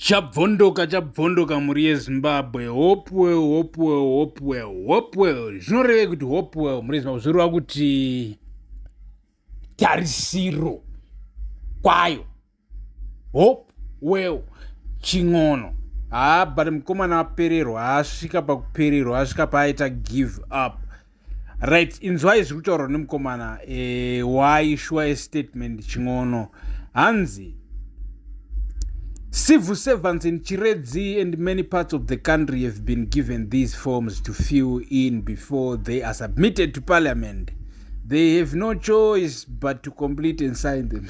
Chabvondoka chabvondoka mhuri yeZimbabwe. Hopewell, Hopewell, Hopewell, Hopewell. Zvinorevei kuti Hopewell mhuri yeZimbabwe? Zvinoreva kuti tarisiro kwayo. Hopewell Chin'ono. Haa, but mukomana apererwa, asvika pakupererwa, asvika paaita give up. Right, inzwai zviri kutaurwa nemukomana why sure statement Chin'ono. Hanzi civil servants in Chiredzi and many parts of the country have been given these forms to fill in before they are submitted to parliament. They have no choice but to complete and sign them.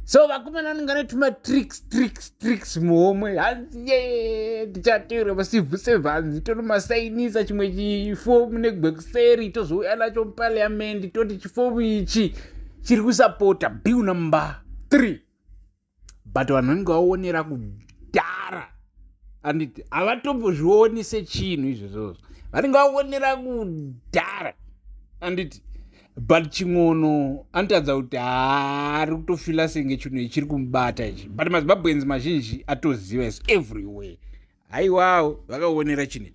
So vakomana vanenge vane tuma tricks tricks tricks muhomwe. Hanzi ye tichateerwa macivil servants, tonomasainisa chimwe chifomu negwekuseri, tozouya nacho muparliament, toti chifomu ichi chiri kusapota bill number 3. But vanhu vanenge vaonera kudhara, anditi havatombozvioni sechinhu izvozvozvo, vanenge vaonera kudhara, anditi. But Chin'ono anotaridza kuti haari kutofila senge chinhu ichiri kumubata ichi, but maZimbabweans mazhinji atoziva is everywhere. Haiwawo, vakaonera chinhu ichi.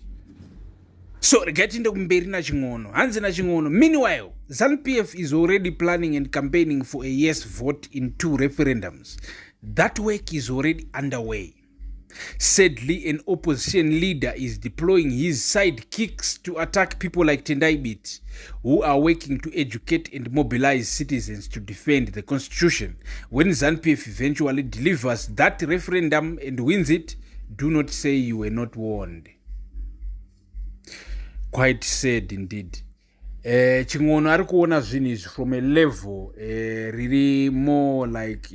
So regai tiende kumberi naChin'ono. Hanzi naChin'ono, meanwhile ZANU-PF is already planning and campaigning for a yes vote in 2 referendums. That work is already underway. Sadly, an opposition leader is deploying his sidekicks to attack people like Tendai Biti, who are working to educate and mobilize citizens to defend the constitution. When ZANU-PF eventually delivers that referendum and wins it, do not say you were not warned. Quite sad indeed. Chin'ono ari kuona zvinhu izvi from a level riri more like,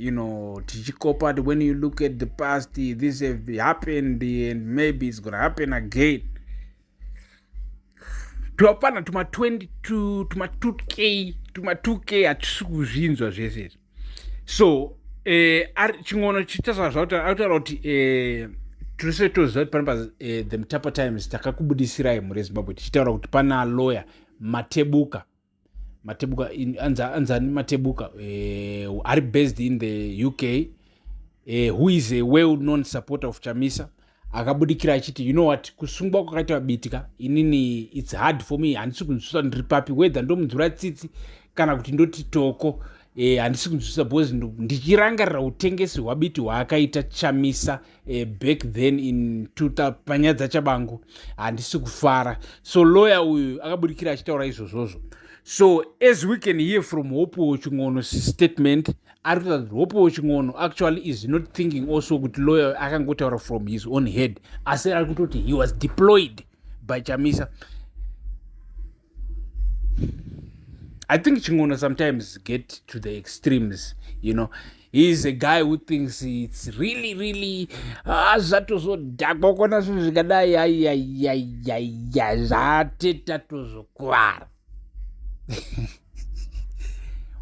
tichikopa, when you look at the past, this have happened and maybe it's gonna happen again. Twapana tuma 22, tuma 2K, tuma 2K, hatisi kuzvinzwa zvese izvi. So Chin'ono chitasara zvakuti arikutaura kuti tose toziva kuti panapa The Mutapa Times takakubudisirai mhuri yeZimbabwe tichitaura kuti pana lawyer Matebuka, Matebuka anzani Matebuka, ari based in the UK, who is a well known supporter of Chamisa, akabudikira achiti, you know what, kusungwa kwakaita Biti ka, inini it's hard for me, handisi kunzwisisa ndiri papi, whether ndomunzwira tsitsi kana kuti ndoti toko. Handisi kunzwisisa because ndichirangarira utengesi hwaBiti hwaakaita Chamisa back then in panyaya dzaTshabangu, handisi kufara. So lawyer uyu akabudikira achitaura izvozvozvo. So as we can hear from Hopewell Chin'ono statement, ari kutaura kuti Hopewell Chin'ono actually is not thinking also kuti lawyer akangotaura from his own head, asi ari kutoti he was deployed by Chamisa. I think Chin'ono sometimes get to the extremes. He's a guy who thinks it's really, really zvatozodhakwa kona zvinhu zvikadai, aiyaiyaiyaya, zvateta tozokuvara.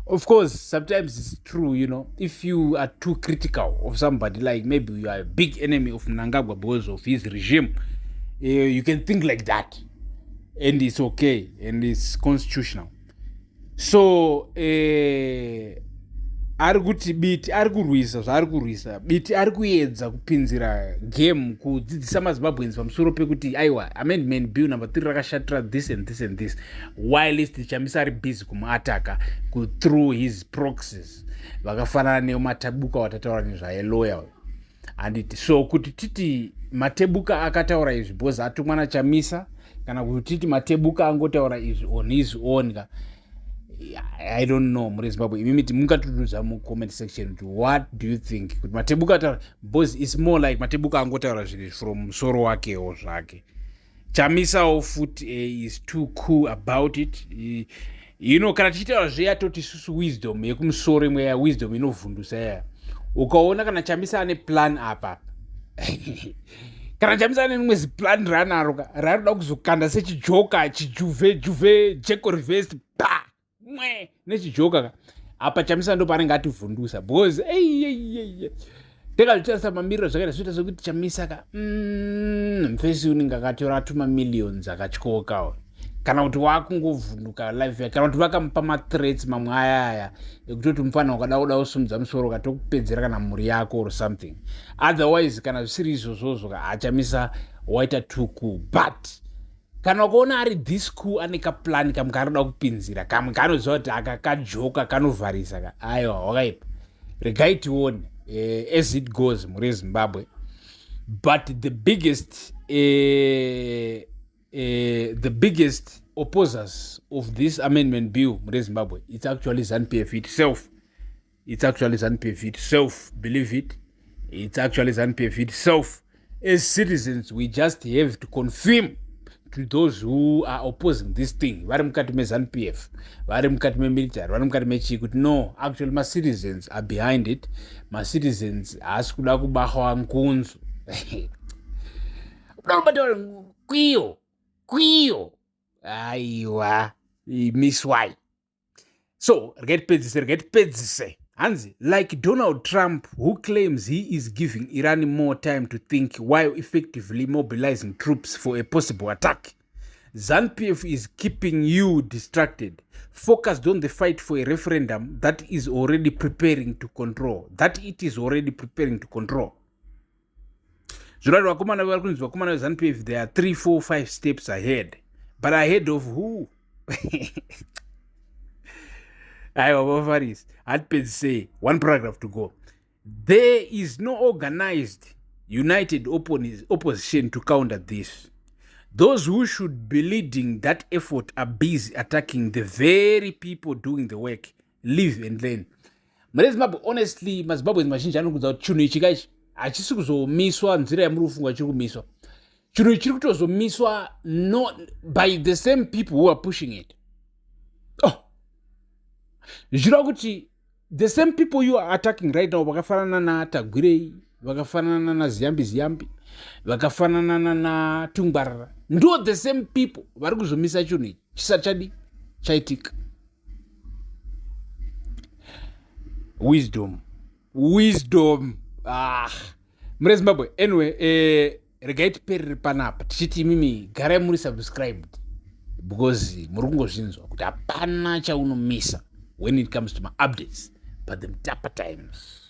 Of course, sometimes it's true, if you are too critical of somebody, like maybe you are a big enemy of Mnangagwa because of his regime, you can think like that, and it's okay, and it's constitutional. So ari kuti Biti ari kurwisa zvaari kurwisa, Biti ari kuedza kupinzira game kudzidzisa maZimbabweans pamusoro pekuti aiwa, amendment bill number 3 rakashatira this and this and this, whilst Chamisa ari busy kumuataka through his proxies vakafanana neMatebuka watataura nezvaye, lawyer, handiti? So kuti titi Matebuka akataura izvi because atumwa naChamisa, kana kuti titi Matebuka angotaura izvi on his own ka, I don't know. Muri Zimbabwe imimi mungatududza mucomment section kuti what do you think kuti Matebuka ataura, because it's more like Matebuka angotaura zvinhu from musoro wakewo zvake. Chamisawo futi is too cool about it. Kana tichitaura zveya toti isusu wisdom yekumusoro, imwe ya wisdom inovhundusa yaya. Ukaona kana Chamisa ane plan apa, kana Chamisa ane rimwe ziplan raanaro ka, raanoda kuzokanda sechijoka, chijuve juve jeko reverse pa mwe nechijoka ka, apa Chamisa ndo paanenge ativhundusa, because tekazvitarisa mamiriro zvakaita, zvoita sekuti Chamisa ka, mufesi unenge akatora tuma millions akatyoka. Kana kuti wakungovhunduka life yake, kana kuti vakamupa mathreats mamwe aya aya ekutoti mufana ukada kuda kusumudza musoro ukatokupedzera kana mhuri yako or something. Otherwise, kana zvisiri izvozvozvo, haChamisa waita too cool. But kana ukaona ari this cool, ane kaplani kamwe kaanoda kupinzira, kamwe kaanoziva kuti aka kajoka kanovharisa ka. Aiwa, wakaipa. Regai tione as it goes muri Zimbabwe. But the biggest opposers of this amendment bill muri Zimbabwe, it's actually ZANU-PF itself. It's actually ZANU-PF itself. Believe it, it's actually ZANU-PF itself. As citizens, we just have to confirm to those who are opposing this thing, vari mukati meZANU-PF, vari mukati memilitary, vari mukati mechii, kuti no, actually macitizens are behind it. Macitizens haasi kuda kubahwa nkunzu, kuda kubata kwiyo kwiyo. Aiwa, miswai. So regai tipedzise, regai tipedzise. Hanzi, like Donald Trump, who claims he is giving Iran more time to think while effectively mobilizing troops for a possible attack, ZANU-PF is keeping you distracted, focused on the fight for a referendum that is already preparing to control, that it is already preparing to control. Zvorati vakomana vari kunzi vakomana veZANU-PF, they are 3, 4, 5 steps ahead. But ahead of who? Aiwa, vafarisi, hatipedzisei. One paragraph to go. There is no organized, united opposition to counter this. Those who should be leading that effort are busy attacking the very people doing the work. Live and learn. Mune Zimbabwe, honestly, maZimbabwe mazhinji anokudza kuti chinhu ichi kaichi hachisi kuzomiswa nzira yamuri kufunga chiri kumiswa. Chinhu ichi chiri kutozomiswa, no, by the same people who are pushing it. Oh, zvireva kuti the same people you are attacking right now, vakafanana naTagwirei, vakafanana naZiyambi Ziyambi, vakafanana naTungwarara, ndo the same people vari kuzomisa chinhu ichi chisati chadi chaitika. Wisdom, wisdom. Ah, mure Zimbabwe. Anyway, regai tiperere panapa, tichiti imimi garai muri subscribed, because muri kungozvinzwa kuti hapana chaunomisa when it comes to maupdates. But the Mutapa Times.